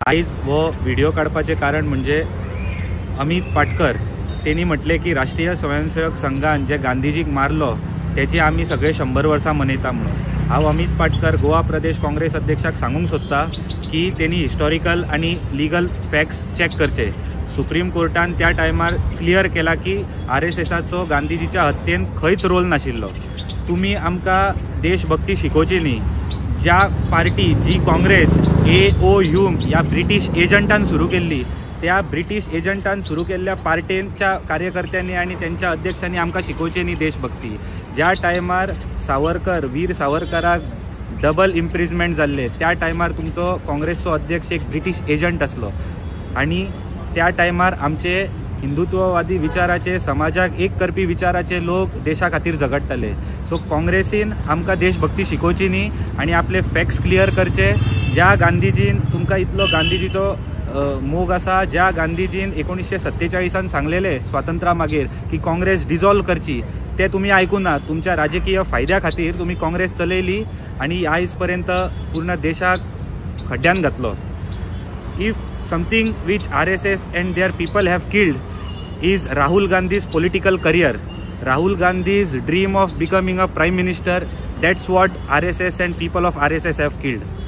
आयज हो व्हिडिओ काडपाचें कारण म्हणजे अमीत पाटकर तेणी म्हटलें की राष्ट्रीय स्वयंसेवक संघान जे गांधीजीक मारलो तेची आमी सगळे 100 वर्सां मनयता म्हणून. हांव अमीत पाटकर, गोवा प्रदेश काँग्रेस अध्यक्षाक सांगूंक सोदता की तेणी हिस्टॉरिकल आनी लिगल फॅक्ट्स चॅक करचे. सुप्रीम कोर्टान त्या टायमार क्लियर केला की आरएसएसाचो गांधीजीच्या हत्येन खंयच रोल नाशिल्लो. तुमी आमकां देशभक्ती शिकोवची न्ही. ज्या पार्टी जी काँग्रेस ए.ओ. ह्यूम ह्या ब्रिटीश एजंटान सुरू केल्ली, त्या ब्रिटीश एजंटान सुरू केल्ल्या पार्टेच्या कार्यकर्त्यांनी आनी तेंच्या अध्यक्षांनी आमकां शिकोवची न्ही देशभक्ती. ज्या टायमार सावरकर, वीर सावरकराक डबल इम्प्रिजमेंट जाल्ले त्या टायमार तुमचो काँग्रेसचो अध्यक्ष एक ब्रिटीश एजंट आसलो आनी त्या टायमार आमचे हिंदुत्ववादी विचाराचे, समाजाक एक करपी विचाराचे लोक देशा खातीर झगडटाले. सो काँग्रेसीन आमकां देशभक्ती शिकोवची न्ही आनी आपले फॅक्ट्स क्लियर करचे. ज्या गांधीजीन तुमकां इतलो गांधीजीचो मोग आसा, ज्या गांधीजीन 1947 सांगलेले स्वातंत्र्या मागीर की काँग्रेस डिजॉल्व करची, ते तुमी आयकूना. तुमच्या राजकीय फायद्या खातीर तुमी काँग्रेस चलयली आनी आयज पर्यंत पूर्ण देशाक खड्ड्यान घातलो. If something which RSS and their people have killed is Rahul Gandhi's political career, Rahul Gandhi's dream of becoming a prime minister, that's what RSS and people of RSS have killed.